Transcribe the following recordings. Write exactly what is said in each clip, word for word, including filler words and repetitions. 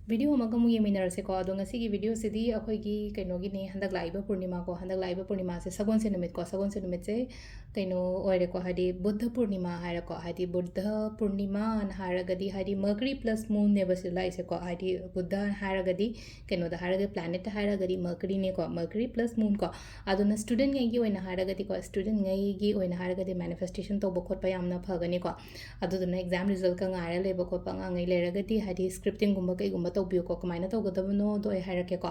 Video ꯑꯃꯒ ꯑꯃꯨꯛ ꯌꯦꯡꯃꯤꯟꯅꯔꯁꯦꯀꯣ꯫ ꯑꯗꯣ ꯉꯁꯤꯒꯤ ꯚꯤꯗꯤꯑꯣꯁꯤꯗꯤ ꯑꯩꯈꯣꯏꯒꯤ ꯀꯩꯅꯣꯒꯤꯅꯦ, ꯍꯟꯗꯛ ꯂꯥꯛꯏꯕ ꯄꯨꯔꯅꯤꯃꯥꯀꯣ, ꯍꯟꯗꯛ ꯂꯥꯛꯏꯕ ꯄꯨꯔꯅꯤꯃꯥꯁꯦ ꯁꯒꯣꯜꯁꯦꯟ ꯅꯨꯃꯤꯠꯀꯣ, ꯁꯒꯣꯜꯁꯦꯟ ꯅꯨꯃꯤꯠꯁꯦ ꯀꯩꯅꯣ ꯑꯣꯏꯔꯦꯀꯣ, ꯍꯥꯏꯗꯤ ꯕꯨꯗꯙ ꯄꯨꯔꯅꯤꯃꯥ ꯍꯥꯏꯔꯦꯀꯣ, ꯍꯥꯏꯗꯤ ꯕꯨꯗꯙ ꯄꯨꯔꯅꯤꯃꯥꯅ ꯍꯥꯏꯔꯒꯗꯤ ꯍꯥꯏꯗꯤ Mercury plus Moonꯅꯦꯕ ꯁꯤꯗ ꯂꯥꯛꯏꯁꯦꯀꯣ, ꯍꯥꯏꯗꯤ ꯕꯨꯗꯙ ꯍꯥꯏꯔꯒꯗꯤ ꯀꯩꯅꯣꯗ ꯍꯥꯏꯔꯒꯗꯤ planetꯇ ꯍꯥꯏꯔꯒꯗꯤ Mercuryꯅꯦꯀꯣ, Mercury plus Moonꯀꯣ꯫ ꯑꯗꯨꯅ studentꯉꯩꯒꯤ ꯑꯣꯏꯅ ꯍꯥꯏꯔꯒꯗꯤꯀꯣ, studentꯉꯩꯒꯤ ꯑꯣꯏꯅ ꯍꯥꯏꯔꯒꯗꯤ manifestation ꯇꯧꯕ ꯈꯣꯠꯄ ꯌꯥꯝꯅ ꯐꯒꯅꯤꯀꯣ꯫ ꯑꯗꯨꯗꯨꯅ exam resultꯀ ꯉꯥꯏꯔ ꯂꯩꯕ ꯈꯣꯠꯄ ꯑꯉꯥꯡꯉꯩ ꯂꯩꯔꯒꯗꯤ, ꯍꯥꯏꯗꯤ scriptingꯒꯨꯝꯕ ꯀꯩꯒꯨꯝꯕ ꯇꯧꯕꯤꯌꯨꯀꯣ꯫ ꯀꯃꯥꯏꯅ ꯇꯧꯒꯗꯕꯅꯣꯗꯣ ꯑꯩ ꯍꯥꯏꯔꯛꯀꯦꯀꯣ꯫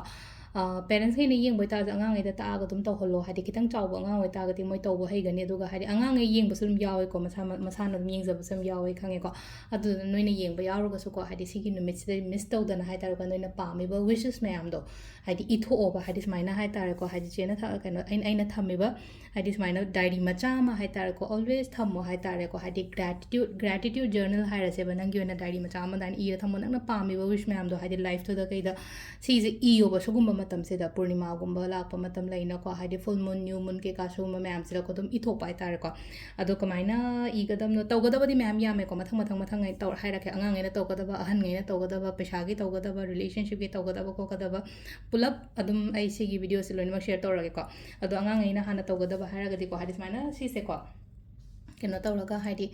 ꯑ, parentsꯈꯩꯅ ꯌꯦꯡꯕ ꯑꯣꯏꯇꯥꯔꯁꯨ ꯑꯉꯥꯡꯉꯩꯗ ꯇꯥꯛꯑꯒ ꯑꯗꯨꯝ ꯇꯧꯍꯜꯂꯣ꯫ ꯍꯥꯏꯗꯤ ꯈꯤꯇꯪ ꯆꯥꯎꯕ ꯑꯉꯥꯡ ꯑꯣꯏꯇꯥꯔꯒꯗꯤ ꯃꯣꯏ ꯇꯧꯕ ꯍꯩꯒꯅꯤ꯫ ꯑꯗꯨꯒ ꯍꯥꯏꯗꯤ ꯑꯉꯥꯡꯉꯩ ꯌꯦꯡꯕꯁꯨ ꯑꯗꯨꯝ ꯌꯥꯎꯋꯦꯀꯣ, ꯃꯁꯥ, ꯃꯁꯥꯅ ꯑꯗꯨꯝ ꯌꯦꯡꯖꯕꯁꯨ ꯑꯗꯨꯝ ꯌꯥꯎꯋꯦ ꯈꯪꯉꯦꯀꯣ꯫ ꯑꯗꯨꯗꯨꯅ ꯅꯣꯏꯅ ꯌꯦꯡꯕ ꯌꯥꯎꯔꯒꯁꯨꯀꯣ, ꯍꯥꯏꯗꯤ ꯁꯤꯒꯤ ꯅꯨꯃꯤꯠꯁꯤꯗ miss ꯇꯧꯗꯅ ꯍꯥꯏꯇꯥꯔꯦꯀꯣ, ꯅꯣꯏꯅ ꯄꯥꯝꯃꯤꯕ wishes ꯃꯌꯥꯝꯗꯣ ꯍꯥꯏꯗꯤ ꯏꯊꯣꯛꯑꯣꯕ꯫ ꯍꯥꯏꯗꯤ ꯁꯨꯃꯥꯏꯅ ꯍꯥꯏꯇꯥꯔꯦꯀꯣ, ꯍꯥꯏꯗꯤ ꯆꯦꯅ ꯊ-, ꯀꯩꯅꯣ, ꯑꯩꯅ, ꯑꯩꯅ ꯊꯝꯃꯤꯕ ꯍꯥꯏꯗꯤ ꯁꯨꯃꯥꯏꯅ diary ꯃꯆꯥ ꯑꯃ ꯍꯥꯏꯇꯥꯔꯦꯀꯣ, always ꯊꯝꯃꯣ ꯍꯥꯏꯇꯥꯔꯦꯀꯣ꯫ ꯍꯥꯏꯗꯤ gratitude, gratitude journal ꯍꯥꯏꯔꯁꯦꯕ, ꯅꯪꯒꯤ ꯑꯣꯏꯅ diary ꯃꯆꯥ ꯑꯃ ꯑꯗꯨꯃꯥꯏꯅ ꯏꯔ ꯊꯝꯃꯣ꯫ ꯅꯪꯅ ꯄꯥꯝꯃꯤꯕ wish ꯃꯌꯥꯝꯗꯣ ꯍꯥꯏꯗꯤ lifeꯇꯨꯗ ꯀꯩꯗ ꯁꯤꯁꯦ ꯏꯌꯣꯕ꯫ ꯁꯤꯒꯨꯝꯕ ꯃꯇꯝꯁꯤꯗ ꯄꯨꯔꯅꯤꯃꯥꯒꯨꯝꯕ ꯂꯥꯛꯄ ꯃꯇꯝ ꯂꯩꯅꯀꯣ, ꯍꯥꯏꯗꯤ full moon, new moon ꯀꯩꯀꯥ ꯁꯤꯒꯨꯝꯕ ꯃꯌꯥꯝꯁꯤꯗꯀꯣ ꯑꯗꯨꯝ ꯏꯊꯣꯛꯄ ꯍꯥꯏꯇꯥꯔꯦꯀꯣ꯫ ꯑꯗꯣ ꯀꯃꯥꯏꯅ ꯏꯒꯗꯕꯅꯣ? ꯇꯧꯒꯗꯕꯗꯤ ꯃꯌꯥꯝ ꯌꯥꯝꯃꯦꯀꯣ, ꯃꯊꯪ ꯃꯊꯪ ꯃꯊꯪ ꯑꯩ ꯇꯧꯔ ꯍꯥꯏꯔꯛꯀꯦ꯫ ꯑꯉꯥꯡꯉꯩꯅ ꯇꯧꯒꯗꯕ, ꯑꯍꯟꯉꯩꯅ ꯇꯧꯒꯗꯕ, ꯄꯩꯁꯥꯒꯤ ꯇꯧꯒꯗꯕ, relationshipꯀꯤ ꯇꯧꯒꯗꯕ ꯈꯣꯠꯀꯗꯕ, ꯄꯨꯂꯞ ꯑꯗꯨꯝ ꯑꯩ ꯁꯤꯒꯤ ꯚꯤꯗꯤꯑꯣꯁꯦ ꯂꯣꯏꯅꯃꯛ share ꯇꯧꯔꯒꯦꯀꯣ꯫ ꯑꯗꯣ ꯑꯉꯥꯡꯉꯩꯅ ꯍꯥꯟꯅ ꯇꯧꯒꯗꯕ ꯍꯥꯏꯔꯒꯗꯤꯀꯣ, ꯍꯥꯏꯗꯤ ꯁꯨꯃꯥꯏꯅ ꯁꯤꯁꯦꯀꯣ, ꯀꯩꯅꯣ ꯇꯧꯔꯒ, ꯍꯥꯏꯗꯤ,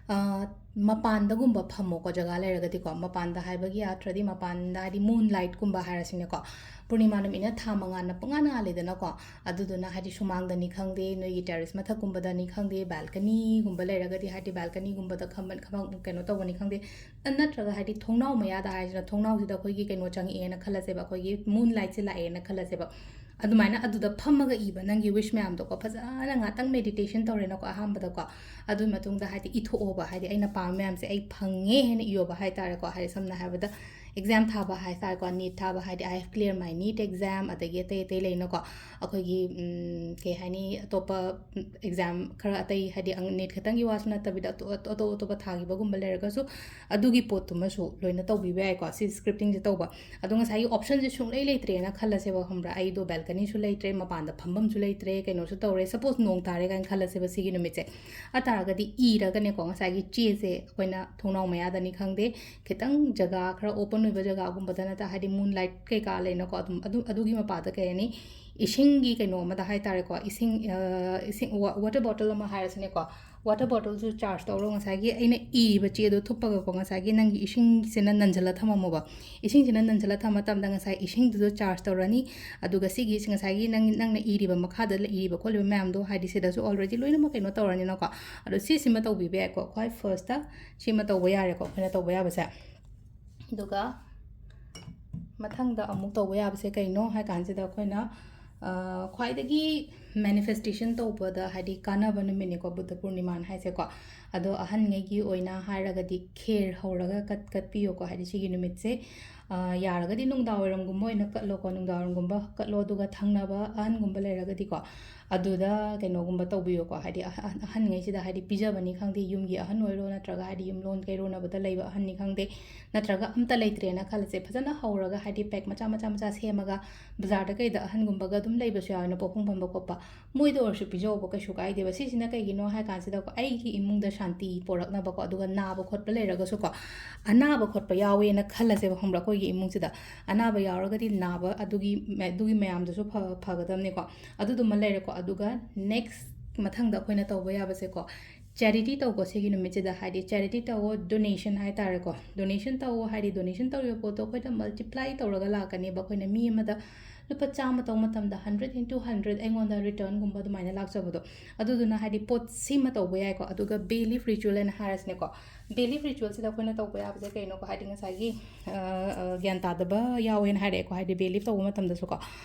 ꯑ, ꯃꯄꯥꯟꯗꯒꯨꯝꯕ ꯐꯝꯃꯣꯀꯣ, ꯖꯒꯥ ꯂꯩꯔꯒꯗꯤꯀꯣ꯫ ꯃꯄꯥꯟꯗ ꯍꯥꯏꯕꯒꯤ ꯑꯥꯔꯊ꯭ꯔꯗꯤ ꯃꯄꯥꯟꯗ ꯍꯥꯏꯗꯤ moonlightꯀꯨꯝꯕ ꯍꯥꯏꯔꯁꯤꯅꯦꯀꯣ꯫ ꯄꯨꯔꯅꯤꯃꯥ ꯅꯨꯃꯤꯠꯅ ꯊꯥ ꯃꯉꯥꯜꯅ ꯄꯨꯡꯉꯥꯟ ꯉꯥꯜꯂꯤꯗꯅꯀꯣ꯫ ꯑꯗꯨꯗꯨꯅ ꯍꯥꯏꯗꯤ ꯁꯨꯃꯥꯡꯗꯅꯤ ꯈꯪꯗꯦ, ꯅꯣꯏꯒꯤ terrace ꯃꯊꯛꯀꯨꯝꯕꯗꯅꯤ ꯈꯪꯗꯦ, balconyꯒꯨꯝꯕ ꯂꯩꯔꯒꯗꯤ ꯍꯥꯏꯗꯤ balconyꯒꯨꯝꯕꯗ ꯈꯝꯕꯟ-, ꯈꯝꯕꯟ-, ꯀꯩꯅꯣ ꯇꯧꯕꯅꯤ ꯈꯪꯗꯦ꯫ ꯅꯠꯇ꯭ꯔꯒ ꯍꯥꯏꯗꯤ ꯊꯣꯡꯅꯥꯎ ꯃꯌꯥꯗ ꯍꯥꯏꯁꯤꯅ, ꯊꯣꯡꯅꯥꯎꯁꯤꯗ ꯑꯩꯈꯣꯏꯒꯤ ꯀꯩꯅꯣ ꯆꯪꯉꯛꯑꯦꯅ ꯈꯜꯂꯁꯦꯕ, ꯑꯩꯈꯣꯏꯒꯤ moonlightꯁꯦ ꯂꯥꯛꯑꯦꯅ ꯈꯜꯂꯁꯦꯕ꯫ ꯑꯗꯨꯃꯥꯏꯅ ꯑꯗꯨꯗ ꯐꯝꯃꯒ ꯏꯕ ꯅꯪꯒꯤ wish ꯃꯌꯥꯝꯗꯣꯀꯣ, ꯐꯖꯅ ꯉꯥꯛꯇꯪ meditation ꯇꯧꯔꯦꯅꯀꯣ ꯑꯍꯥꯟꯕꯗꯀꯣ꯫ ꯑꯗꯨꯒꯤ ꯃꯇꯨꯡꯗ ꯍꯥꯏꯗꯤ ꯏꯊꯣꯛꯑꯣꯕ, ꯍꯥꯏꯗꯤ ꯑꯩꯅ ꯄꯥꯝꯕ ꯃꯌꯥꯝꯁꯦ ꯑꯩ ꯐꯪꯉꯦ ꯍꯥꯏꯅ ꯏꯌꯣꯕ ꯍꯥꯏꯇꯥꯔꯦꯀꯣ꯫ ꯍꯥꯏꯗꯤ ꯁꯝꯅ ꯍꯥꯏꯔꯕꯗ exam ꯊꯥꯕ ꯍꯥꯏꯇꯥꯔꯦꯀꯣ, NEET ꯊꯥꯕ ꯍꯥꯏꯗꯤ I have clear my NEET exam, ꯑꯗꯒꯤ ꯑꯇꯩ ꯑꯇꯩ ꯂꯩꯅꯀꯣ꯫ ꯑꯩꯈꯣꯏꯒꯤ, ꯎꯝ, ꯀꯩ ꯍꯥꯏꯅꯤ, ꯑꯇꯣꯞꯄ, ꯎꯝ, exam ꯈꯔ ꯑꯇꯩ ꯍꯥꯏꯗꯤ ꯑꯪ-, NEET ꯈꯛꯇꯪꯒꯤ ꯋꯥꯁꯨ ꯅꯠꯇꯕꯤꯗ ꯑꯇꯣ-, ꯑꯇꯣꯞ ꯑꯇꯣꯞꯄ ꯊꯥꯈꯤꯕꯒꯨꯝꯕ ꯂꯩꯔꯒꯁꯨ ꯑꯗꯨꯒꯤ ꯄꯣꯠꯇꯨꯃꯁꯨ ꯂꯣꯏꯅ ꯇꯧꯕꯤꯕ ꯌꯥꯏꯀꯣ, ꯁꯤ scriptingꯁꯦ ꯇꯧꯕ꯫ ꯑꯗꯣ ꯉꯁꯥꯏꯒꯤ optionꯁꯦ ꯁꯨꯡꯂꯩ ꯂꯩꯇ꯭ꯔꯦꯅ ꯈꯜꯂꯁꯦꯕ, ꯈꯪꯕ꯭ꯔꯥ? ꯑꯩꯗꯣ balconyꯁꯨ ꯂꯩꯇ꯭ꯔꯦ, ꯃꯄꯥꯟꯗ ꯐꯝꯐꯝꯁꯨ ꯂꯩꯇ꯭ꯔꯦ, ꯀꯩꯅꯣꯁꯨ ꯇꯧꯔꯦ, suppose ꯅꯣꯡ ꯇꯥꯔꯦ ꯀꯥꯏꯅ ꯈꯜꯂꯁꯦꯕ ꯁꯤꯒꯤ ꯅꯨꯃꯤꯠꯁꯦ꯫ ꯑꯗꯨ ꯇꯥꯔꯒꯗꯤ ꯏꯔꯒꯅꯦꯀꯣ, ꯉꯁꯥꯏꯒꯤ ꯆꯦꯁꯦ ꯑꯩꯈꯣꯏꯅ ꯊꯣꯡꯅꯥꯎ ꯃꯌꯥꯗꯅꯤ ꯈꯪꯗꯦ, ꯈꯤꯇꯪ ꯖꯒꯥ ꯈꯔ open ꯑꯣꯏꯕ ꯖꯒꯥꯒꯨꯝꯕꯗ ꯅꯠꯇ, ꯍꯥꯏꯗꯤ moonlight ꯀꯩꯀꯥ ꯂꯩꯅꯀꯣ, ꯑꯗꯨꯝ ꯑꯗꯨ ꯑꯗꯨꯒꯤ ꯃꯄꯥꯗ ꯀꯩ ꯍꯥꯏꯅꯤ, ꯏꯁꯤꯡꯒꯤ ꯀꯩꯅꯣ ꯑꯃꯗ ꯍꯥꯏꯇꯥꯔꯦꯀꯣ, ꯏꯁꯤꯡ, ꯑ, ꯏꯁꯤꯡ ꯋꯥ- water bottle ꯑꯃ ꯍꯥꯏꯔꯁꯤꯅꯦꯀꯣ, water bottleꯁꯨ charge ꯇꯧꯔꯣ, ꯉꯁꯥꯏꯒꯤ ꯑꯩꯅ ꯏꯕ ꯆꯦꯗꯣ ꯊꯨꯞꯄꯒꯀꯣ, ꯉꯁꯥꯏꯒꯤ ꯅꯪꯒꯤ ꯏꯁꯤꯡꯁꯤꯅ ꯅꯟꯁꯤꯜꯂ ꯊꯝꯃꯝꯃꯣꯕ, ꯏꯁꯤꯡꯁꯤꯅ ꯅꯟꯁꯤꯜꯂ ꯊꯝꯕ ꯃꯇꯝꯗ ꯉꯁꯥꯏ ꯏꯁꯤꯡꯗꯨꯁꯨ charge ꯇꯧꯔꯅꯤ, ꯑꯗꯨꯒ ꯁꯤꯒꯤ ꯉꯁꯥꯏꯒꯤ ꯅꯪ ꯅꯪꯅ ꯏꯔꯤꯕ ꯃꯈꯥꯗ ꯏꯔꯤꯕ ꯈꯣꯠꯂꯤꯕ ꯃꯌꯥꯝꯗꯣ ꯍꯥꯏꯗꯤ ꯁꯤꯗꯁꯨ already ꯂꯣꯏꯅꯃꯛ ꯀꯩꯅꯣ ꯇꯧꯔꯅꯤꯅꯀꯣ, ꯑꯗꯣ ꯁꯤꯁꯤꯃ ꯇꯧꯕꯤꯕ ꯌꯥꯏꯀꯣ, ꯈ꯭ꯋꯥꯏ firstꯇ ꯁꯤꯃ ꯇꯧꯕ ꯌꯥꯔꯦꯀꯣ ꯑꯩꯈꯣꯏꯅ ꯇꯧꯕ ꯌꯥꯕꯁꯦ꯫ ꯑꯗꯨꯒ ꯃꯊꯪꯗ ꯑꯃꯨꯛ ꯇꯧꯕ ꯌꯥꯕꯁꯦ ꯀꯩꯅꯣ ꯍꯥꯏ ꯀꯥꯟꯁꯤꯗ ꯑꯩꯈꯣꯏꯅ, ꯑ, ꯈ꯭ꯋꯥꯏꯗꯒꯤ manifestation ꯇꯧꯕꯗ ꯍꯥꯏꯗꯤ ꯀꯥꯟꯅꯕ ꯅꯨꯃꯤꯠꯅꯤꯀꯣ ꯕꯨꯗꯙ ꯄꯨꯔꯅꯤꯃꯥꯅ ꯍꯥꯏꯁꯦꯀꯣ꯫ ꯑꯗꯣ ꯑꯍꯟꯉꯩꯒꯤ ꯑꯣꯏꯅ ꯍꯥꯏꯔꯒꯗꯤ ꯈꯦꯔ ꯍꯧꯔꯒ ꯀꯠ- ꯀꯠꯄꯤꯌꯣꯀꯣ, ꯍꯥꯏꯗꯤ ꯁꯤꯒꯤ ꯅꯨꯃꯤꯠꯁꯦ, ꯑ, ꯌꯥꯔꯒꯗꯤ ꯅꯨꯡꯗꯥꯡ ꯋꯥꯏꯔꯝꯒꯨꯝꯕ ꯑꯣꯏꯅ ꯀꯠꯂꯣꯀꯣ, ꯅꯨꯡꯗꯥꯡ ꯋꯥꯏꯔꯝꯒꯨꯝꯕ ꯀꯠꯂꯣ, ꯑꯗꯨꯒ ꯊꯪꯅꯕ ꯑꯍꯟꯒꯨꯝꯕ ꯂꯩꯔꯒꯗꯤꯀꯣ, ꯑꯗꯨꯗ ꯀꯩꯅꯣꯒꯨꯝꯕ ꯇꯧꯕꯤꯌꯣꯀꯣ, ꯍꯥꯏꯗꯤ ꯑꯍ- ꯑꯍꯟꯉꯩꯁꯤꯗ ꯍꯥꯏꯗꯤ ꯄꯤꯖꯕꯅꯤ ꯈꯪꯗꯦ, ꯌꯨꯝꯒꯤ ꯑꯍꯟ ꯑꯣꯏꯔꯣ ꯅꯠꯇ꯭ꯔꯒ ꯍꯥꯏꯗꯤ ꯌꯨꯝꯂꯣꯟ ꯀꯩꯔꯣꯟꯅꯕꯗ ꯂꯩꯕ ꯑꯍꯟꯅꯤ ꯈꯪꯗꯦ, ꯅꯠꯇ꯭ꯔꯒ ꯑꯝꯇ ꯂꯩꯇ꯭ꯔꯦꯅ ꯈꯜꯂꯁꯦ, ꯐꯖꯅ ꯍꯧꯔꯒ ꯍꯥꯏꯗꯤ pack ꯃꯆꯥ ꯃꯆꯥ ꯃꯆꯥ ꯁꯦꯝꯃꯒ ꯕꯖꯥꯔꯗ ꯀꯩꯗ ꯑꯍꯟꯒꯨꯝꯕꯒ ꯑꯗꯨꯝ ꯂꯩꯕꯁꯨ ꯌꯥꯎꯋꯦꯅ, ꯄꯣꯛꯐꯝ ꯐꯝꯕ ꯈꯣꯠꯄ, ꯃꯣꯏꯗ ꯑꯣꯏꯔꯁꯨ ꯄꯤꯖꯧꯕ, ꯀꯩꯁꯨ ꯀꯥꯏꯗꯦꯕ꯫ ꯁꯤꯁꯤꯅ ꯀꯩꯒꯤꯅꯣ ꯍꯥꯏ ꯀꯥꯟꯁꯤꯗꯀꯣ, ꯑꯩꯒꯤ ꯏꯃꯨꯡꯗ ꯁꯥꯟꯇꯤ ꯄꯣꯔꯛꯅꯕꯀꯣ, ꯑꯗꯨꯒ ꯅꯥꯕ ꯈꯣꯠꯄ ꯂꯩꯔꯒꯁꯨꯀꯣ, ꯑꯅꯥꯕ ꯈꯣꯠꯄ ꯌꯥꯎꯋꯦꯅ ꯈꯜꯂꯁꯦꯕ, ꯈꯪꯕ꯭ꯔꯥ? ꯑꯩꯈꯣꯏꯒꯤ ꯏꯃꯨꯡꯁꯤꯗ ꯑꯅꯥꯕ ꯌꯥꯎꯔꯒꯗꯤ ꯅꯥꯕ ꯑꯗꯨꯒꯤ ꯑꯗꯨꯒꯤ ꯃꯌꯥꯝꯗꯨꯁꯨ ꯐ- ꯐꯒꯗꯕꯅꯤꯀꯣ꯫ ꯑꯗꯨꯗꯨꯃ ꯂꯩꯔꯦꯀꯣ꯫ ꯑꯗꯨꯒ next ꯃꯊꯪꯗ ꯑꯩꯈꯣꯏꯅ ꯇꯧꯕ ꯌꯥꯕꯁꯦꯀꯣ, charity ꯇꯧꯀꯣ ꯁꯤꯒꯤ ꯅꯨꯃꯤꯠꯁꯤꯗ, ꯍꯥꯏꯗꯤ charity ꯇꯧꯋꯣ, donation ꯍꯥꯏꯇꯥꯔꯦꯀꯣ, donation ꯇꯧꯋꯣ, ꯍꯥꯏꯗꯤ donation ꯇꯧꯔꯤꯕ ꯄꯣꯠꯇꯣ ꯑꯩꯈꯣꯏꯗ multiply ꯇꯧꯔꯒ ꯂꯥꯛꯀꯅꯦꯕ꯫ ꯑꯩꯈꯣꯏꯅ ꯃꯤ ꯑꯃꯗ ꯂꯨꯄꯥ ꯆꯥꯝꯃ ꯇꯧꯕ ꯃꯇꯝꯗ hundred into hundred ꯑꯩꯉꯣꯟꯗ returnꯒꯨꯝꯕ ꯑꯗꯨꯃꯥꯏꯅ ꯂꯥꯛꯆꯕꯗꯣ, ꯑꯗꯨꯗꯨꯅ ꯍꯥꯏꯗꯤ ꯄꯣꯠ ꯁꯤꯃ ꯇꯧꯕ ꯌꯥꯏꯀꯣ꯫ ꯑꯗꯨꯒ bay leaf ritual ꯍꯥꯏꯅ ꯍꯥꯏꯔꯁꯤꯅꯦꯀꯣ, bay leaf ritualꯁꯤꯗ ꯑꯩꯈꯣꯏꯅ ꯇꯧꯕ ꯌꯥꯕꯁꯦ ꯀꯩꯅꯣꯀꯣ, ꯍꯥꯏꯗꯤ ꯉꯁꯥꯏꯒꯤ, ꯑ, ꯑ, ꯒ꯭ꯌꯥꯟ ꯇꯥꯗꯕ ꯌꯥꯎꯋꯦꯅ ꯍꯥꯏꯔꯛꯑꯦꯀꯣ, ꯍꯥꯏꯗꯤ bay leaf ꯇꯧꯕ ꯃꯇꯝꯗꯁꯨꯀꯣ꯫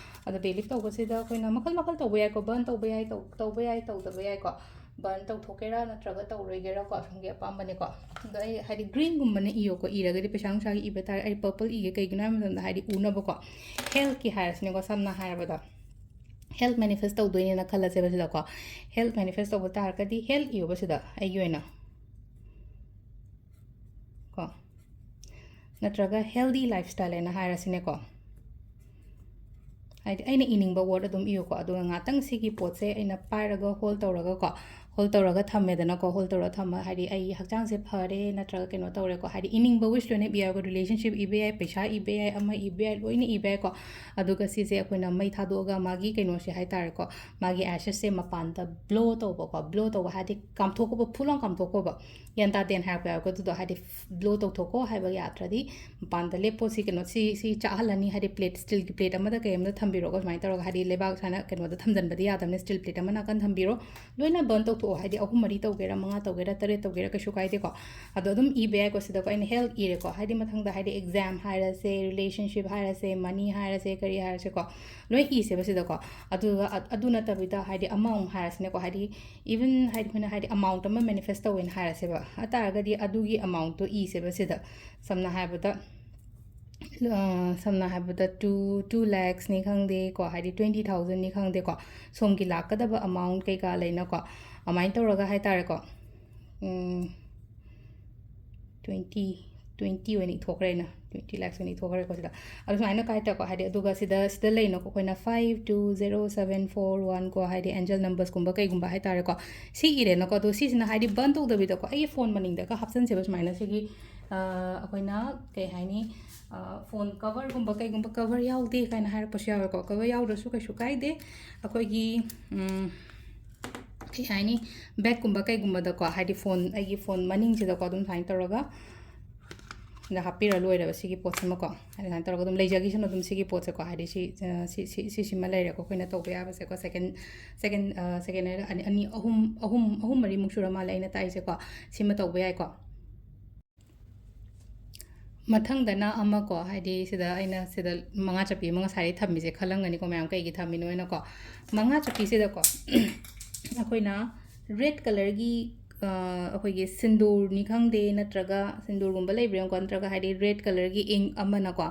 ꯑꯗꯣ bay leaf ꯇꯧꯕꯁꯤꯗ ꯑꯩꯈꯣꯏꯅ ꯃꯈꯜ ꯃꯈꯜ ꯇꯧꯕ ꯌꯥꯏꯀꯣ, burn ꯇꯧꯕ ꯌꯥꯏ, ꯇꯧ- ꯇꯧꯕ ꯌꯥꯏ, ꯇꯧꯗꯕ ꯌꯥꯏꯀꯣ꯫ Burn ꯇꯧꯊꯣꯛꯀꯦꯔꯥ ꯅꯠꯇ꯭ꯔꯒ ꯇꯧꯔꯣꯏꯒꯦꯔꯥꯀꯣ, ꯑꯁꯣꯝꯒꯤ ꯑꯄꯥꯝꯕꯅꯤꯀꯣ꯫ ꯑꯗꯣ ꯑꯩ ꯍꯥꯏꯗꯤ greenꯒꯨꯝꯕꯅ ꯏꯌꯣꯀꯣ, ꯏꯔꯒꯗꯤ ꯄꯩꯁꯥ ꯅꯨꯡꯁꯥꯒꯤ ꯏꯕ ꯇꯥꯔꯦ, ꯑꯩ purple ꯏꯒꯦ, ꯀꯩꯒꯤꯅꯣ ꯍꯥꯏꯕ ꯃꯇꯝꯗ ꯍꯥꯏꯗꯤ ꯎꯅꯕꯀꯣ, healthꯀꯤ ꯍꯥꯏꯔꯁꯤꯅꯦꯀꯣ, ꯁꯝꯅ ꯍꯥꯏꯔꯕꯗ health manifest ꯇꯧꯗꯣꯏꯅꯦꯅ ꯈꯜꯂꯁꯦꯕ ꯁꯤꯗꯀꯣ꯫ Health manifest ꯇꯧꯕ ꯇꯥꯔꯒꯗꯤ health ꯏꯌꯣꯕ ꯁꯤꯗ, ꯑꯩꯒꯤ ꯑꯣꯏꯅ ꯀꯣ, ꯅꯠꯇ꯭ꯔꯒ healthy lifestyle ꯍꯥꯏꯅ ꯍꯥꯏꯔꯁꯤꯅꯦꯀꯣ꯫ ꯍꯥꯏꯗꯤ ꯑꯩꯅ ꯏꯅꯤꯡꯕ word ꯑꯗꯨꯝ ꯏꯌꯨꯀꯣ꯫ ꯑꯗꯨꯒ ꯉꯥꯛꯇꯪ ꯁꯤꯒꯤ ꯄꯣꯠꯁꯦ ꯑꯩꯅ ꯄꯥꯏꯔꯒ hold ꯇꯧꯔꯒꯀꯣ, ꯍꯣꯜ ꯇꯧꯔꯒ ꯊꯝꯃꯦꯗꯅꯀꯣ, ꯍꯣꯜ ꯇꯧꯔꯒ ꯊꯝꯃ ꯍꯥꯏꯗꯤ ꯑꯩ ꯍꯛꯆꯥꯡꯁꯦ ꯐꯔꯦ ꯅꯠꯇ꯭ꯔꯒ ꯀꯩꯅꯣ ꯇꯧꯔꯦꯀꯣ, ꯍꯥꯏꯗꯤ ꯏꯅꯤꯡꯕ ꯋꯤꯁ ꯂꯣꯏꯅ ꯏꯕ ꯌꯥꯏꯀꯣ, ꯔꯤꯂꯦꯁꯟꯁꯤꯞ ꯏꯕ ꯌꯥꯏ, ꯄꯩꯁꯥ ꯏꯕ ꯌꯥꯏ, ꯑꯃ ꯏꯕ ꯌꯥꯏ, ꯂꯣꯏꯅ ꯏꯕ ꯌꯥꯏꯀꯣ꯫ ꯑꯗꯨꯒ ꯁꯤꯁꯦ ꯑꯩꯈꯣꯏꯅ ꯃꯩ ꯊꯥꯗꯣꯛꯑꯒ ꯃꯥꯒꯤ ꯀꯩꯅꯣꯁꯦ ꯍꯥꯏ ꯇꯥꯔꯦꯀꯣ, ꯃꯥꯒꯤ ꯑꯦꯁꯦꯁꯁꯦ ꯃꯄꯥꯟꯗ ꯕ꯭ꯂꯣ ꯇꯧꯕꯀꯣ, ꯕ꯭ꯂꯣ ꯇꯧꯕ ꯍꯥꯏꯗꯤ ꯀꯥꯝꯊꯣꯛꯀꯣꯕ, ꯐꯨꯜ ꯑꯣꯟ ꯀꯥꯝꯊꯣꯛꯀꯣꯕ꯫ ꯒ꯭ꯌꯥꯟ ꯇꯥꯗꯦꯅ ꯍꯥꯏꯔꯛꯄ ꯌꯥꯎꯋꯦꯀꯣ, ꯑꯗꯨꯗꯣ ꯍꯥꯏꯗꯤ ꯕ꯭ꯂꯣ ꯇꯧꯊꯣꯛꯀꯣ ꯍꯥꯏꯕ ꯌꯥꯗ꯭ꯔꯗꯤ ꯃꯄꯥꯟꯗ ꯂꯦꯞꯄꯣ꯫ ꯁꯤ ꯀꯩꯅꯣ ꯁꯤ ꯁꯤ ꯆꯥꯛꯍꯜꯂꯅꯤ ꯍꯥꯏꯗꯤ ꯄ꯭ꯂꯦꯠ, ꯁ꯭ꯇꯤꯜꯒꯤ ꯄ꯭ꯂꯦꯠ ꯑꯃꯗ ꯀꯩ ꯑꯃꯗ ꯊꯝꯕꯤꯔꯣꯀꯣ꯫ ꯁꯨꯃꯥꯏꯅ ꯇꯧꯔꯒ ꯍꯥꯏꯗꯤ ꯂꯩꯕꯥꯛ ꯁꯨꯃꯥꯏꯅ ꯀꯩꯅꯣꯗ ꯊꯝꯖꯤꯟꯕꯗꯤ ꯌꯥꯗꯕꯅꯤ, ꯁ꯭ꯇꯤꯜ ꯄ꯭ꯂꯦꯠ ꯑꯃ ꯅꯥꯀꯟ ꯊꯝꯕꯤꯔꯣ꯫ ꯂꯣꯏꯅ ꯕꯟ ꯇꯧꯊꯣꯛꯑꯣ, ꯍꯥꯏꯗꯤ ꯑꯍꯨꯝ ꯃꯔꯤ ꯇꯧꯒꯦꯔꯥ, ꯃꯉꯥ ꯇꯧꯒꯦꯔꯥ, ꯇꯔꯦꯠ ꯇꯧꯒꯦꯔꯥ, ꯀꯩꯁꯨ ꯀꯥꯏꯗꯦꯀꯣ꯫ ꯑꯗꯣ ꯑꯗꯨꯝ ꯏꯕ ꯌꯥꯏꯀꯣ꯫ ꯁꯤꯗꯀꯣ ꯑꯩꯅ ꯍꯦꯜꯊ ꯏꯔꯦꯀꯣ, ꯍꯥꯏꯗꯤ ꯃꯊꯪꯗ ꯍꯥꯏꯗꯤ ꯑꯦꯛꯖꯥꯝ ꯍꯥꯏꯔꯁꯦ, ꯔꯤꯂꯦꯁꯟꯁꯤꯞ ꯍꯥꯏꯔꯁꯦ, ꯃꯅꯤ ꯍꯥꯏꯔꯁꯦ, ꯀꯔꯤ ꯍꯥꯏꯔꯁꯦꯀꯣ, ꯂꯣꯏ ꯏꯁꯦꯕ ꯁꯤꯗꯀꯣ꯫ ꯑꯗꯨꯒ ꯑ- ꯑꯗꯨ ꯅꯠꯇꯕꯤꯗ ꯍꯥꯏꯗꯤ ꯑꯃ ꯑꯃꯨꯛ ꯍꯥꯏꯔꯁꯤꯅꯦꯀꯣ, ꯍꯥꯏꯗꯤ ꯏꯚꯟ ꯍꯥꯏꯗꯤ ꯑꯩꯈꯣꯏꯅ ꯍꯥꯏꯗꯤ ꯑꯦꯃꯥꯎꯟꯠ ꯑꯃ ꯃꯦꯅꯤꯐꯦꯁ ꯇꯧꯋꯦꯅ ꯍꯥꯏꯔꯁꯦꯕ, ꯑꯗꯨ ꯇꯥꯔꯒꯗꯤ ꯑꯗꯨꯒꯤ ꯑꯦꯃꯥꯎꯟꯠꯇꯣ ꯏꯁꯦꯕ ꯁꯤꯗ꯫ ꯁꯝꯅ ꯍꯥꯏꯔꯕꯗ, ꯑ, ꯁꯝꯅ ꯍꯥꯏꯔꯕꯗ two, two lakhsꯅꯤ ꯈꯪꯗꯦꯀꯣ, ꯍꯥꯏꯗꯤ twenty thousandꯅꯤ ꯈꯪꯗꯦꯀꯣ, ꯁꯣꯝꯒꯤ ꯂꯥꯛꯀꯗꯕ ꯑꯦꯃꯥꯎꯟꯠ ꯀꯩꯀꯥ ꯂꯩꯅꯀꯣ, ꯑꯗꯨꯃꯥꯏꯅ ꯇꯧꯔꯒ ꯍꯥꯏ ꯇꯥꯔꯦꯀꯣ꯫ ꯎꯝ, twenty, twenty ꯑꯣꯏꯅ ꯏꯊꯣꯛꯈ꯭ꯔꯦ ꯑꯩꯅ, twenty lakhs ꯑꯣꯏꯅ ꯏꯊꯣꯛꯈ꯭ꯔꯦꯀꯣ ꯁꯤꯗ꯫ ꯑꯗꯨ ꯁꯨꯃꯥꯏꯅ ꯀꯥꯏ ꯇꯧꯀꯣ, ꯍꯥꯏꯗꯤ ꯑꯗꯨꯒ ꯁꯤꯗ, ꯁꯤꯗ ꯂꯩꯅꯀꯣ, ꯑꯩꯈꯣꯏꯅ five two zero seven four one ꯀꯣ, ꯍꯥꯏꯗꯤ ꯑꯦꯟꯖꯦꯜ ꯅꯝꯕꯔꯁꯀꯨꯝꯕ ꯀꯩꯒꯨꯝꯕ ꯍꯥꯏ ꯇꯥꯔꯦꯀꯣ, ꯁꯤ ꯏꯔꯦꯅꯀꯣ꯫ ꯑꯗꯣ ꯁꯤꯁꯤꯅ ꯍꯥꯏꯗꯤ ꯕꯟ ꯇꯧꯗꯕꯤꯗꯀꯣ, ꯑꯩꯒꯤ ꯐꯣꯟ ꯃꯅꯤꯡꯗꯒ ꯍꯥꯞꯆꯤꯟꯁꯦꯕ ꯁꯨꯃꯥꯏꯅ ꯁꯤꯒꯤ, ꯑ, ꯑꯩꯈꯣꯏꯅ ꯀꯩ ꯍꯥꯏꯅꯤ, ꯑ, ꯐꯣꯟ ꯀꯕꯔꯒꯨꯝꯕ ꯀꯩꯒꯨꯝꯕ, ꯀꯕꯔ ꯌꯥꯎꯗꯦ ꯀꯥꯏꯅ ꯍꯥꯏꯔꯛꯄꯁꯨ ꯌꯥꯎꯋꯦꯀꯣ꯫ ꯀꯕꯔ ꯌꯥꯎꯗ꯭ꯔꯁꯨ ꯀꯩꯁꯨ ꯀꯥꯏꯗꯦ꯫ ꯑꯩꯈꯣꯏꯒꯤ, ꯎꯝ, ꯀꯩ ꯍꯥꯏꯅꯤ, ꯕꯦꯛꯀꯨꯝꯕ ꯀꯩꯒꯨꯝꯕꯗꯀꯣ, ꯍꯥꯏꯗꯤ ꯐꯣꯟ, ꯑꯩꯒꯤ ꯐꯣꯟ ꯃꯅꯤꯡꯁꯤꯗꯀꯣ, ꯑꯗꯨꯝ ꯁꯨꯃꯥꯏꯅ ꯇꯧꯔꯒ ꯁꯤꯗ ꯍꯥꯞꯄꯤꯔ ꯂꯣꯏꯔꯦꯕ ꯁꯤꯒꯤ ꯄꯣꯠꯁꯤꯃꯀꯣ꯫ ꯍꯥꯏꯗꯤ ꯁꯨꯃꯥꯏꯅ ꯇꯧꯔꯒ ꯑꯗꯨꯝ ꯂꯩꯖꯈꯤꯁꯅꯨ ꯑꯗꯨꯝ ꯁꯤꯒꯤ ꯄꯣꯠꯁꯦꯀꯣ꯫ ꯍꯥꯏꯗꯤ ꯁꯤ, ꯑ, ꯁꯤ, ꯁꯤ, ꯁꯤꯁꯤꯃ ꯂꯩꯔꯦꯀꯣ ꯑꯩꯈꯣꯏꯅ ꯇꯧꯕ ꯌꯥꯕꯁꯦꯀꯣ꯫ ꯁꯦꯀꯦꯟ, ꯁꯦꯀꯦꯟ, ꯑ, ꯁꯦꯀꯦꯟ ꯍꯦꯟ ꯑꯅꯤ, ꯑꯅꯤ, ꯑꯍꯨꯝ, ꯑꯍꯨꯝ, ꯑꯍꯨꯝ ꯃꯔꯤꯃꯨꯛ ꯁꯨꯔ ꯃꯥꯜꯂꯦ ꯑꯩꯅ ꯇꯥꯛꯏꯁꯦꯀꯣ꯫ ꯁꯤꯃ ꯇꯧꯕ ꯌꯥꯏꯀꯣ꯫ ꯃꯊꯪꯗꯅ ꯑꯃꯀꯣ, ꯍꯥꯏꯗꯤ ꯁꯤꯗ ꯑꯩꯅ ꯁꯤꯗ ꯃꯉꯥ ꯆꯞꯄꯤ ꯑꯃ ꯉꯁꯥꯏꯗꯩ ꯊꯝꯃꯤꯁꯦ ꯈꯜꯂꯝꯒꯅꯤꯀꯣ ꯃꯌꯥꯝ, ꯀꯩꯒꯤ ꯊꯝꯃꯤꯅꯣ ꯍꯥꯏꯅꯀꯣ꯫ ꯃꯉꯥ ꯆꯞꯄꯤꯁꯤꯗꯀꯣ ꯑꯩꯈꯣꯏꯅ ꯔꯦꯗ ꯀꯂꯔꯒꯤ, ꯑ, ꯑꯩꯈꯣꯏꯒꯤ ꯁꯤꯟꯗꯨꯔꯅꯤ ꯈꯪꯗꯦ, ꯅꯠꯇ꯭ꯔꯒ ꯁꯤꯟꯗꯨꯔꯒꯨꯝꯕ ꯂꯩꯕ꯭ꯔꯥ ꯌꯦꯡꯉꯨꯀꯣ, ꯅꯠꯇ꯭ꯔꯒ ꯍꯥꯏꯗꯤ ꯔꯦꯗ ꯀꯂꯔꯒꯤ ꯏꯪꯛ ꯑꯃꯅꯀꯣ,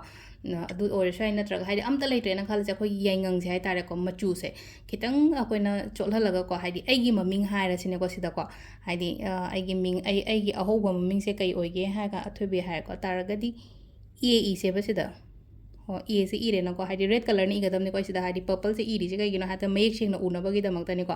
ꯑ, ꯑꯗꯨ ꯑꯣꯏꯔꯁꯨ ꯌꯥꯏ, ꯅꯠꯇ꯭ꯔꯒ ꯍꯥꯏꯗꯤ ꯑꯝꯇ ꯂꯩꯇ꯭ꯔꯦꯅ ꯈꯜꯂꯁꯦ, ꯑꯩꯈꯣꯏꯒꯤ ꯌꯥꯏꯉꯪꯁꯦ ꯍꯥꯏ ꯇꯥꯔꯦꯀꯣ, ꯃꯆꯨꯁꯦ ꯈꯤꯇꯪ ꯑꯩꯈꯣꯏꯅ ꯆꯣꯠꯍꯜꯂꯒꯀꯣ, ꯍꯥꯏꯗꯤ ꯑꯩꯒꯤ ꯃꯃꯤꯡ ꯍꯥꯏꯔꯁꯤꯅꯦꯀꯣ ꯁꯤꯗꯀꯣ, ꯍꯥꯏꯗꯤ, ꯑ, ꯑꯩꯒꯤ ꯃꯤꯡ, ꯑꯩ, ꯑꯩꯒꯤ ꯑꯍꯧꯕ ꯃꯃꯤꯡꯁꯦ ꯀꯩ ꯑꯣꯏꯒꯦ ꯍꯥꯏꯔꯒ ꯑꯊꯣꯏꯕꯤ ꯍꯥꯏꯔꯦꯀꯣ, ꯇꯥꯔꯒꯗꯤ ꯑꯦ ꯏꯁꯦꯕ ꯁꯤꯗ꯫ ꯍꯣ, ꯑꯦꯁꯦ ꯏꯔꯦꯅꯀꯣ, ꯍꯥꯏꯗꯤ ꯔꯦꯗ ꯀꯂꯔꯅ ꯏꯒꯗꯕꯅꯤꯀꯣ ꯁꯤꯗ, ꯍꯥꯏꯗꯤ ꯄꯔꯄꯜꯁꯦ ꯏꯔꯤꯁꯦ ꯀꯩꯒꯤꯅꯣ ꯍꯥꯏꯕꯗ ꯃꯌꯦꯛ ꯁꯦꯡꯅ ꯎꯅꯕꯒꯤꯗꯃꯛꯇꯅꯤꯀꯣ꯫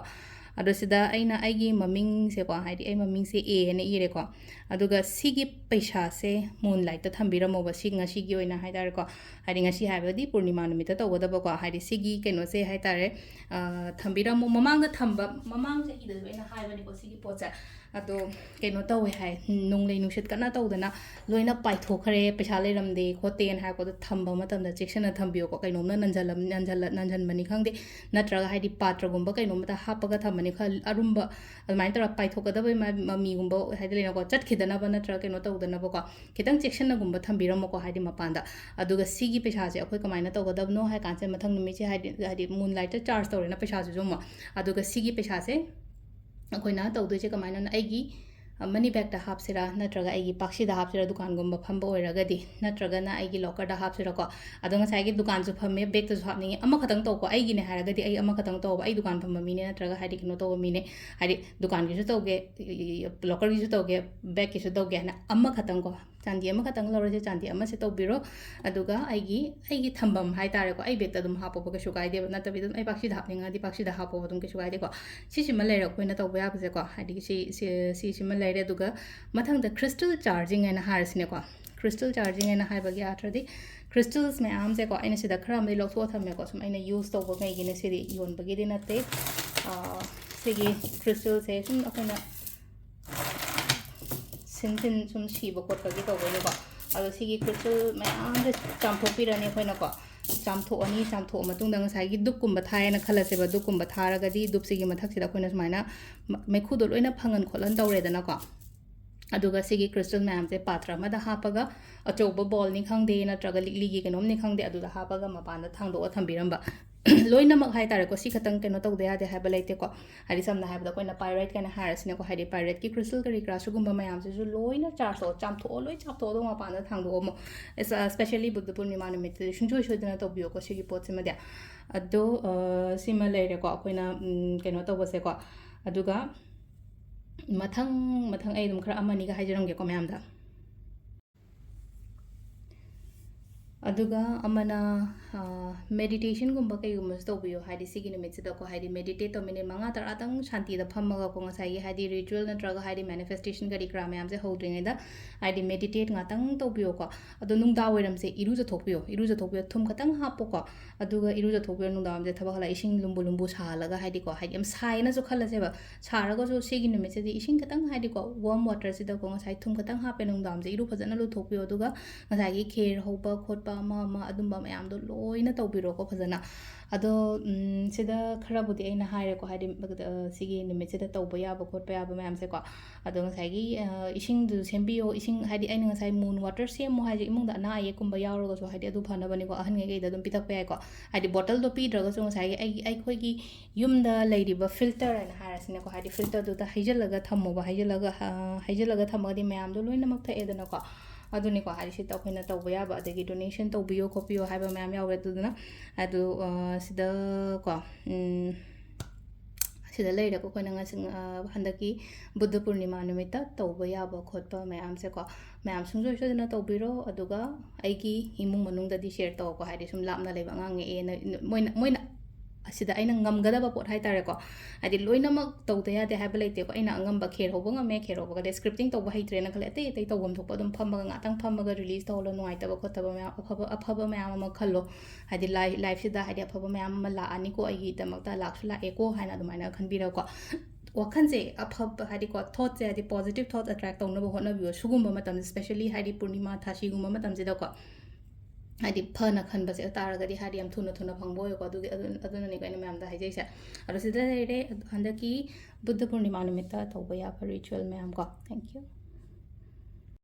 ꯑꯗꯣ ꯁꯤꯗ ꯑꯩꯅ ꯑꯩꯒꯤ ꯃꯃꯤꯡꯁꯦꯀꯣ, ꯍꯥꯏꯗꯤ ꯑꯩ ꯃꯃꯤꯡꯁꯦ ꯑꯦ ꯍꯥꯏꯅ ꯏꯔꯦꯀꯣ꯫ ꯑꯗꯨꯒ ꯁꯤꯒꯤ ꯄꯩꯁꯥꯁꯦ ꯃꯨꯟ ꯂꯥꯏꯠꯇ ꯊꯝꯕꯤꯔꯝꯃꯣꯕ, ꯁꯤ ꯉꯁꯤꯒꯤ ꯑꯣꯏꯅ ꯍꯥꯏ ꯇꯥꯔꯦꯀꯣ꯫ ꯍꯥꯏꯗꯤ ꯉꯁꯤ ꯍꯥꯏꯕꯗꯤ ꯄꯨꯔꯅꯤꯃꯥ ꯅꯨꯃꯤꯠꯇ ꯇꯧꯒꯗꯕꯀꯣ꯫ ꯍꯥꯏꯗꯤ ꯁꯤꯒꯤ ꯀꯩꯅꯣꯁꯦ ꯍꯥꯏ ꯇꯥꯔꯦ, ꯑ, ꯊꯝꯕꯤꯔꯝꯃꯣ꯫ ꯃꯃꯥꯡꯗ ꯊꯝꯕ, ꯃꯃꯥꯡ ꯆꯍꯤꯗꯁꯨ ꯑꯩꯅ ꯍꯥꯏꯕꯅꯤꯀꯣ ꯁꯤꯒꯤ ꯄꯣꯠꯁꯦ꯫ ꯑꯗꯣ ꯀꯩꯅꯣ ꯇꯧꯋꯦ ꯍꯥꯏ, ꯅꯣꯡꯂꯩ ꯅꯨꯡꯁꯤꯠ ꯀꯟꯅ ꯇꯧꯗꯅ ꯂꯣꯏꯅ ꯄꯥꯏꯊꯣꯛꯈ꯭ꯔꯦ, ꯄꯩꯁꯥ ꯂꯩꯔꯝꯗꯦ ꯈꯣꯠꯇꯦꯅ ꯍꯥꯏꯔꯛꯄꯗꯣ ꯊꯝꯕ ꯃꯇꯝꯗ ꯆꯦꯛꯁꯤꯟꯅ ꯊꯝꯕꯤꯌꯨꯀꯣ꯫ ꯀꯩꯅꯣꯝꯅ ꯅꯟꯖꯜꯂꯝ-, ꯅꯟꯖꯜꯂ-, ꯅꯟꯖꯟꯕꯅꯤ ꯈꯪꯗꯦ, ꯅꯠꯇ꯭ꯔꯒ ꯍꯥꯏꯗꯤ ꯄꯥꯇ꯭ꯔꯒꯨꯝꯕ ꯀꯩꯅꯣꯝꯃꯗ ꯍꯥꯞꯄꯒ ꯊꯝꯕꯅꯤ ꯈꯜ-, ꯑꯔꯨꯝꯕ ꯑꯗꯨꯃꯥꯏꯅ ꯇꯧꯔꯒ ꯄꯥꯏꯊꯣꯛꯀꯗꯕ ꯃ-, ꯃꯃꯤꯒꯨꯝꯕ ꯍꯥꯏꯗꯤ ꯂꯩꯅꯀꯣ, ꯆꯠꯈꯤꯗꯅꯕ ꯅꯠꯇ꯭ꯔꯒ ꯀꯩꯅꯣ ꯇꯧꯗꯅꯕꯀꯣ, ꯈꯤꯇꯪ ꯆꯦꯛꯁꯤꯟꯅꯒꯨꯝꯕ ꯊꯝꯕꯤꯔꯝꯃꯣꯀꯣ, ꯍꯥꯏꯗꯤ ꯃꯄꯥꯟꯗ꯫ ꯑꯗꯨꯒ ꯁꯤꯒꯤ ꯄꯩꯁꯥꯁꯦ ꯑꯩꯈꯣꯏ ꯀꯃꯥꯏꯅ ꯇꯧꯒꯗꯕꯅꯣ ꯍꯥꯏ ꯀꯥꯟꯁꯤꯗ, ꯃꯊꯪ ꯅꯨꯃꯤꯠꯁꯦ ꯍꯥꯏꯗꯤ, ꯍꯥꯏꯗꯤ ꯃꯨꯟ ꯂꯥꯏꯠꯇ ꯆꯥꯔꯖ ꯇꯧꯔꯦꯅ ꯄꯩꯁꯥꯁꯤꯁꯨ ꯑꯃꯨꯛ, ꯑꯗꯨꯒ ꯁꯤꯒꯤ ꯄꯩꯁꯥꯁꯦ ꯑꯩꯈꯣꯏꯅ ꯇꯧꯗꯣꯏꯁꯦ ꯀꯃꯥꯏꯅꯅꯣ, ꯑꯩꯒꯤ ꯃꯅꯤ ꯕꯦꯛꯇ ꯍꯥꯞꯁꯤꯔꯥ ꯅꯠꯇ꯭ꯔꯒ ꯑꯩꯒꯤ ꯄꯥꯛꯁꯤꯗ ꯍꯥꯞꯁꯤꯔꯥ, ꯗꯨꯀꯥꯟꯒꯨꯝꯕ ꯐꯝꯕ ꯑꯣꯏꯔꯒꯗꯤ, ꯅꯠꯇ꯭ꯔꯒꯅ ꯑꯩꯒꯤ ꯂꯣꯀꯔꯗ ꯍꯥꯞꯁꯤꯔꯥꯀꯣ? ꯑꯗꯣ ꯉꯁꯥꯏꯒꯤ ꯗꯨꯀꯥꯟꯁꯨ ꯐꯝꯃꯦ, ꯕꯦꯛꯇꯁꯨ ꯍꯥꯞꯅꯤꯡꯉꯤ, ꯑꯃꯈꯛꯇꯪ ꯇꯧꯀꯣ꯫ ꯑꯩꯒꯤꯅꯦ ꯍꯥꯏꯔꯒꯗꯤ ꯑꯩ ꯑꯃꯈꯛꯇꯪ ꯇꯧꯕ, ꯑꯩ ꯗꯨꯀꯥꯟ ꯐꯝꯕ ꯃꯤꯅꯦ ꯅꯠꯇ꯭ꯔꯒ ꯍꯥꯏꯗꯤ ꯀꯩꯅꯣ ꯇꯧꯕ ꯃꯤꯅꯦ, ꯍꯥꯏꯗꯤ ꯗꯨꯀꯥꯟꯒꯤꯁꯨ ꯇꯧꯒꯦ, ꯂꯣꯀꯔꯒꯤꯁꯨ ꯇꯧꯒꯦ, ꯕꯦꯛꯀꯤꯁꯨ ꯇꯧꯒꯦ ꯍꯥꯏꯅ ꯑꯃꯈꯛꯇꯪꯀꯣ, ꯆꯥꯟꯗꯤ ꯑꯃꯈꯛꯇꯪ ꯂꯧꯔꯁꯦ, ꯆꯥꯟꯗꯤ ꯑꯃꯁꯦ ꯇꯧꯕꯤꯔꯣ꯫ ꯑꯗꯨꯒ ꯑꯩꯒꯤ, ꯑꯩꯒꯤ ꯊꯝꯐꯝ ꯍꯥꯏ ꯇꯥꯔꯦꯀꯣ, ꯑꯩ ꯕꯦꯛꯇ ꯑꯗꯨꯝ ꯍꯥꯞꯄꯣꯕ, ꯀꯩꯁꯨ ꯀꯥꯏꯗꯦꯕ꯫ ꯅꯠꯇꯕꯤꯗ ꯑꯗꯨꯝ ꯑꯩ ꯄꯥꯛꯁꯤꯗ ꯍꯥꯞꯅꯤꯡꯉꯗꯤ ꯄꯥꯛꯁꯤꯗ ꯍꯥꯞꯄꯣꯕ, ꯑꯗꯨꯝ ꯀꯩꯁꯨ ꯀꯥꯏꯗꯦꯀꯣ꯫ ꯁꯤꯁꯤꯃ ꯂꯩꯔꯦ ꯑꯩꯈꯣꯏꯅ ꯇꯧꯕ ꯌꯥꯕꯁꯦꯀꯣ, ꯍꯥꯏꯗꯤ ꯁꯤ, ꯁꯤ, ꯁꯤꯁꯤꯃ ꯂꯩꯔꯦ꯫ ꯑꯗꯨꯒ ꯃꯊꯪꯗ ꯈ꯭ꯔꯤꯁꯇꯜ ꯆꯥꯔꯖꯤꯡ ꯍꯥꯏꯅ ꯍꯥꯏꯔꯁꯤꯅꯦꯀꯣ꯫ ꯈ꯭ꯔꯤꯁꯇꯜ ꯆꯥꯔꯖꯤꯡ ꯍꯥꯏꯅ ꯍꯥꯏꯕꯒꯤ ꯑꯥꯔꯊꯗꯤ, ꯈ꯭ꯔꯤꯁꯇꯜꯁ ꯃꯌꯥꯝꯁꯦꯀꯣ, ꯑꯩꯅ ꯁꯤꯗ ꯈꯔ ꯑꯃꯗꯤ ꯂꯧꯊꯣꯛꯑ ꯊꯝꯃꯦꯀꯣ, ꯁꯨꯝ ꯑꯩꯅ ꯌꯨꯁ ꯇꯧꯕ ꯀꯩꯒꯤꯅꯦ, ꯁꯤꯗꯤ ꯌꯣꯟꯕꯒꯤꯗꯤ ꯅꯠꯇꯦ꯫ ꯑꯥ, ꯁꯤꯒꯤ ꯈ꯭ꯔꯤꯁꯇꯜꯁꯦ ꯁꯨꯝ ꯑꯩꯈꯣꯏꯅ ꯁꯤꯟ ꯊꯤꯟ ꯁꯨꯝ ꯁꯤꯕ ꯈꯣꯠꯄꯒꯤ ꯇꯧꯕꯩꯅꯦꯀꯣ꯫ ꯑꯗꯣ ꯁꯤꯒꯤ ꯈ꯭ꯔꯤꯁꯇꯜ ꯃꯌꯥꯝꯁꯦ ꯆꯥꯝꯊꯣꯛꯄꯤꯔꯅꯤ ꯑꯩꯈꯣꯏꯅꯀꯣ꯫ ꯆꯥꯝꯊꯣꯛꯑꯅꯤ, ꯆꯥꯝꯊꯣꯛꯑ ꯃꯇꯨꯡꯗ ꯉꯁꯥꯏꯒꯤ ꯗꯨꯛꯀꯨꯝꯕ ꯊꯥꯏꯌꯦꯅ ꯈꯜꯂꯁꯦꯕ, ꯗꯨꯛꯀꯨꯝꯕ ꯊꯥꯔꯒꯗꯤ ꯗꯨꯛꯁꯤꯒꯤ ꯃꯊꯛꯁꯤꯗ ꯑꯩꯈꯣꯏꯅ ꯁꯨꯃꯥꯏꯅ ꯃ-, ꯃꯩꯈꯨꯗꯣ ꯂꯣꯏꯅ ꯐꯪꯍꯟ ꯈꯣꯠꯍꯟ ꯇꯧꯔꯦꯗꯅꯀꯣ꯫ ꯑꯗꯨꯒ ꯁꯤꯒꯤ ꯈ꯭ꯔꯤꯁꯇꯜ ꯃꯌꯥꯝꯁꯦ ꯄꯥꯇ꯭ꯔ ꯑꯃꯗ ꯍꯥꯞꯄꯒ, ꯑꯆꯧꯕ ꯕꯣꯜꯅꯤ ꯈꯪꯗꯦ ꯅꯠꯇ꯭ꯔꯒ ꯂꯤꯛꯂꯤꯒꯤ ꯀꯩꯅꯣꯝꯅꯤ ꯈꯪꯗꯦ, ꯑꯗꯨꯗ ꯍꯥꯞꯄꯒ ꯃꯄꯥꯟꯗ ꯊꯥꯡꯗꯣꯛꯑ ꯊꯝꯕꯤꯔꯝꯕ꯫ ꯂꯣꯏꯅꯃꯛ ꯍꯥꯏ ꯇꯥꯔꯦꯀꯣ, ꯁꯤ ꯈꯛꯇꯪ ꯀꯩꯅꯣ ꯇꯧꯗ ꯌꯥꯗꯦ ꯍꯥꯏꯕ ꯂꯩꯇꯦꯀꯣ꯫ ꯍꯥꯏꯗꯤ ꯁꯝꯅ ꯍꯥꯏꯔꯕꯗ ꯑꯩꯈꯣꯏꯅ ꯄꯥꯏꯔꯥꯏꯠ ꯀꯥꯏꯅ ꯍꯥꯏꯔꯁꯤꯅꯦꯀꯣ, ꯍꯥꯏꯗꯤ ꯄꯥꯏꯔꯥꯏꯠꯀꯤ ꯈ꯭ꯔꯤꯁꯇꯜ ꯀꯔꯤ ꯀꯔꯥ ꯁꯤꯒꯨꯝꯕ ꯃꯌꯥꯝꯁꯤꯁꯨ ꯂꯣꯏꯅ ꯆꯥꯔꯖ ꯇꯧ, ꯆꯥꯝꯊꯣꯛꯑꯣ, ꯂꯣꯏ ꯆꯥꯝꯊꯣꯛꯑꯣ, ꯑꯗꯨꯒ ꯃꯄꯥꯟꯗ ꯊꯥꯡꯗꯣꯛꯑꯝꯃꯣ꯫ ꯑꯦꯁ-, ꯑ, specially ꯕꯨꯗꯙ ꯄꯨꯔꯅꯤꯃꯥ ꯅꯨꯃꯤꯠꯇꯗꯤ ꯁꯨꯡꯁꯣꯏ ꯁꯣꯏꯗꯅ ꯇꯧꯕꯤꯌꯣꯀꯣ ꯁꯤꯒꯤ ꯄꯣꯠꯁꯤꯃꯗꯤ꯫ ꯑꯗꯣ, ꯑ, ꯁꯤꯃ ꯂꯩꯔꯦꯀꯣ ꯑꯩꯈꯣꯏꯅ, ꯎꯝ, ꯀꯩꯅꯣ ꯇꯧꯕꯁꯦꯀꯣ꯫ ꯑꯗꯨꯒ ꯃꯊꯪ, ꯃꯊꯪ ꯑꯩ ꯑꯗꯨꯝ ꯈꯔ ꯑꯃꯅꯤꯒ ꯍꯥꯏꯖꯔꯝꯒꯦꯀꯣ ꯃꯌꯥꯝꯗ꯫ ꯑꯗꯨꯒ ꯑꯃꯅ, meditation ꯒꯨꯝꯕ ꯀꯩꯒꯨꯝꯕꯁꯨ ꯇꯧꯕꯤꯌꯣ, ꯍꯥꯏꯗꯤ ꯁꯤꯒꯤ ꯅꯨꯃꯤꯠꯁꯤꯗꯀꯣ, ꯍꯥꯏꯗꯤ meditate ꯇꯧ, minute ꯃꯉꯥ ꯇꯔꯥꯗꯪ ꯁꯥꯟꯇꯤꯗ ꯐꯝꯃꯒꯀꯣ, ꯉꯁꯥꯏꯒꯤ ꯍꯥꯏꯗꯤ ritual ꯅꯠꯇ꯭ꯔꯒ ꯍꯥꯏꯗꯤ manifestation ꯀꯔꯤ ꯀꯔꯥ ꯃꯌꯥꯝꯁꯦ ꯍꯧꯗ꯭ꯔꯤꯉꯩꯗ ꯍꯥꯏꯗꯤ meditate ꯉꯥꯛꯇꯪ ꯇꯧꯕꯤꯌꯣꯀꯣ꯫ ꯑꯗꯣ ꯅꯨꯡꯗꯥꯡ ꯋꯥꯏꯔꯝꯁꯦ ꯏꯔꯨꯖꯊꯣꯛꯄꯤꯌꯣ, ꯏꯔꯨꯖꯊꯣꯛꯄꯤꯌꯣ, ꯊꯨꯝ ꯈꯛꯇꯪ ꯍꯥꯞꯄꯣꯀꯣ꯫ ꯑꯗꯨꯒ ꯏꯔꯨꯖꯊꯣꯛꯄꯤꯌꯣ, ꯅꯨꯡꯗꯥꯡ ꯋꯥꯏꯔꯝꯁꯦ ꯊꯕꯛ ꯍꯜꯂꯛꯑ ꯏꯁꯤꯡ ꯂꯨꯝꯕꯨ ꯂꯨꯝꯕꯨ ꯁꯥꯍꯜꯂꯒ, ꯍꯥꯏꯗꯤꯀꯣ, ꯍꯥꯏꯗꯤ ꯌꯥꯝ ꯁꯥꯏꯅꯁꯨ ꯈꯜꯂꯁꯦꯕ, ꯁꯥꯔꯒꯁꯨ ꯁꯤꯒꯤ ꯅꯨꯃꯤꯠꯁꯤꯗꯤ ꯏꯁꯤꯡ ꯈꯤꯇꯪ, ꯍꯥꯏꯗꯤꯀꯣ, warm water ꯁꯤꯗꯀꯣ, ꯉꯁꯥꯏ ꯊꯨꯝ ꯈꯤꯇꯪ ꯍꯥꯞꯄꯦ, ꯅꯨꯡꯗꯥꯡꯁꯦ ꯏꯔꯨ ꯐꯖꯅ ꯂꯨꯊꯣꯛꯄꯤꯌꯣ꯫ ꯑꯗꯨꯒ ꯉꯁꯥꯏꯒꯤ ꯈꯦꯔ ꯍꯧꯕ ꯈꯣꯠꯄ ꯑꯃ ꯑꯃ ꯑꯗꯨꯝꯕ ꯃꯌꯥꯝꯗꯣ ꯂꯣꯏꯅ ꯇꯧꯕꯤꯔꯣꯀꯣ ꯐꯖꯅ꯫ ꯑꯗꯣ, ꯎꯝ, ꯁꯤꯗ ꯈꯔꯕꯨꯗꯤ ꯑꯩꯅ ꯍꯥꯏꯔꯦꯀꯣ, ꯍꯥꯏꯗꯤ, ꯑ, ꯁꯤꯒꯤ ꯅꯨꯃꯤꯠꯁꯤꯗ ꯇꯧꯕ ꯌꯥꯕ ꯈꯣꯠꯄ ꯌꯥꯕ ꯃꯌꯥꯝꯁꯦꯀꯣ꯫ ꯑꯗꯣ ꯉꯁꯥꯏꯒꯤ, ꯑ, ꯏꯁꯤꯡꯗꯨ ꯁꯦꯝꯕꯤꯌꯣ, ꯏꯁꯤꯡ, ꯍꯥꯏꯗꯤ ꯑꯩꯅ ꯉꯁꯥꯏ moon water ꯁꯦꯝꯃꯣ ꯍꯥꯏꯁꯦ, ꯏꯃꯨꯡꯗ ꯑꯅꯥ ꯑꯌꯦꯛꯀꯨꯝꯕ ꯌꯥꯎꯔꯒꯁꯨ, ꯍꯥꯏꯗꯤ ꯑꯗꯨ ꯐꯅꯕꯅꯤꯀꯣ, ꯑꯍꯟꯉꯩ ꯀꯩꯗ ꯑꯗꯨꯝ ꯄꯤꯊꯛꯄ ꯌꯥꯏꯀꯣ꯫ ꯍꯥꯏꯗꯤ ꯕꯣꯇꯜꯗꯣ ꯄꯤꯗ꯭ꯔꯒꯁꯨ ꯉꯁꯥꯏꯒꯤ ꯑꯩꯒꯤ, ꯑꯩꯈꯣꯏꯒꯤ ꯌꯨꯝꯗ ꯂꯩꯔꯤꯕ filter ꯍꯥꯏꯅ ꯍꯥꯏꯔꯁꯤꯅꯦꯀꯣ, ꯍꯥꯏꯗꯤ filterꯗꯨꯗ ꯍꯩꯖꯤꯜꯂꯒ ꯊꯝꯃꯣꯕ, ꯍꯩꯖꯤꯜꯂꯒ, ꯑ, ꯍꯩꯖꯤꯜꯂꯒ ꯊꯝꯃꯒꯗꯤ ꯃꯌꯥꯝꯗꯣ ꯂꯣꯏꯅꯃꯛ ꯊꯛꯑꯦꯗꯅꯀꯣ꯫ ꯑꯗꯨꯅꯤꯀꯣ, ꯍꯥꯏꯗꯤ ꯁꯤꯗ ꯑꯩꯈꯣꯏꯅ ꯇꯧꯕ ꯌꯥꯕ, ꯑꯗꯒꯤ donation ꯇꯧꯕꯤꯌꯣ ꯈꯣꯠꯄꯤꯌꯣ ꯍꯥꯏꯕ ꯃꯌꯥꯝ ꯌꯥꯎꯔꯦ꯫ ꯑꯗꯨꯗꯨꯅ, ꯑꯗꯨ, ꯑ, ꯁꯤꯗꯀꯣ, ꯎꯝ, ꯁꯤꯗ ꯂꯩꯔꯦꯀꯣ, ꯑꯩꯈꯣꯏꯅ ꯉꯁꯤ, ꯑ, ꯍꯟꯗꯛꯀꯤ ꯕꯨꯗꯙ ꯄꯨꯔꯅꯤꯃꯥ ꯅꯨꯃꯤꯠꯇ ꯇꯧꯕ ꯌꯥꯕ ꯈꯣꯠꯄ ꯃꯌꯥꯝꯁꯦꯀꯣ, ꯃꯌꯥꯝ ꯁꯨꯡꯁꯣꯏ ꯁꯣꯏꯗꯅ ꯇꯧꯕꯤꯔꯣ꯫ ꯑꯗꯨꯒ ꯑꯩꯒꯤ ꯏꯃꯨꯡ ꯃꯅꯨꯡꯗꯗꯤ share ꯇꯧꯀꯣ, ꯍꯥꯏꯗꯤ ꯁꯨꯝ ꯂꯥꯞꯅ ꯂꯩꯕ ꯑꯉꯥꯡ ꯅꯦꯛꯑꯦꯅ ꯃꯣꯏꯅ, ꯃꯣꯏꯅ ꯑꯁꯤꯗ ꯑꯩꯅ ꯉꯝꯒꯗꯕ ꯄꯣꯠ ꯍꯥꯏꯇꯥꯔꯦꯀꯣ, ꯍꯥꯏꯗꯤ ꯂꯣꯏꯅꯃꯛ ꯇꯧꯗ ꯌꯥꯗꯦ ꯍꯥꯏꯕ ꯂꯩꯇꯦꯀꯣ꯫ ꯑꯩꯅ ꯑꯉꯝꯕ ꯈꯦꯔ ꯍꯧꯕ ꯉꯝꯃꯦ, ꯈꯦꯔ ꯍꯧꯕꯒꯗꯤ scripting ꯇꯧꯕ ꯍꯩꯇ꯭ꯔꯦꯅ ꯈꯜꯂꯦ, ꯑꯇꯩ ꯑꯇꯩ ꯇꯧꯐꯝ ꯊꯣꯛꯄ ꯑꯗꯨꯝ ꯐꯝꯃꯒ ꯉꯥꯛꯇꯪ ꯐꯝꯃꯒ release ꯇꯧꯍꯜꯂꯣ, ꯅꯨꯡꯉꯥꯏꯇꯕ ꯈꯣꯠꯇꯕ ꯃꯌꯥꯝ, ꯑꯐꯕ, ꯑꯐꯕ ꯃꯌꯥꯝ ꯑꯃ ꯈꯜꯂꯣ꯫ ꯍꯥꯏꯗꯤ ꯂꯥꯏ-, lifeꯁꯤꯗ ꯍꯥꯏꯗꯤ ꯑꯐꯕ ꯃꯌꯥꯝ ꯑꯃ ꯂꯥꯛꯑꯅꯤꯀꯣ, ꯑꯩꯒꯤꯗꯃꯛꯇ ꯂꯥꯛꯁꯨ ꯂꯥꯛꯑꯦꯀꯣ ꯍꯥꯏꯅ ꯑꯗꯨꯃꯥꯏꯅ ꯈꯟꯕꯤꯔꯒꯀꯣ꯫ ꯋꯥꯈꯜꯁꯦ ꯑꯐꯕ, ꯍꯥꯏꯗꯤꯀꯣ, thoughtꯁꯦ, ꯍꯥꯏꯗꯤ positive thought attract ꯇꯧꯅꯕ ꯍꯣꯠꯅꯕꯤꯌꯣ꯫ ꯁꯤꯒꯨꯝꯕ ꯃꯇꯝꯗ, specially ꯍꯥꯏꯗꯤ ꯄꯨꯔꯅꯤꯃꯥ ꯊꯥꯁꯤꯒꯨꯝꯕ ꯃꯇꯝꯁꯤꯗꯀꯣ, ꯍꯥꯏꯗꯤ ꯐꯅ ꯈꯟꯕꯁꯦ ꯇꯥꯔꯒꯗꯤ, ꯍꯥꯏꯗꯤ ꯌꯥꯝ ꯊꯨꯅ ꯊꯨꯅ ꯐꯪꯕ ꯑꯣꯏꯌꯦꯀꯣ꯫ ꯑꯗꯨꯒꯤ, ꯑꯗꯨ-, ꯑꯗꯨꯅꯅꯤꯀꯣ ꯑꯩꯅ ꯃꯌꯥꯝꯗ ꯍꯥꯏꯖꯩꯁꯦ꯫ ꯑꯗꯣ ꯁꯤꯗ ꯂꯩꯔꯦ ꯍꯟꯗꯛꯀꯤ ꯕꯨꯗꯙ ꯄꯨꯔꯅꯤꯃꯥ ꯅꯨꯃꯤꯠꯇ ꯇꯧꯕ ꯌꯥꯕ ritual ꯃꯌꯥꯝ ꯀꯣ꯫ Thank you꯫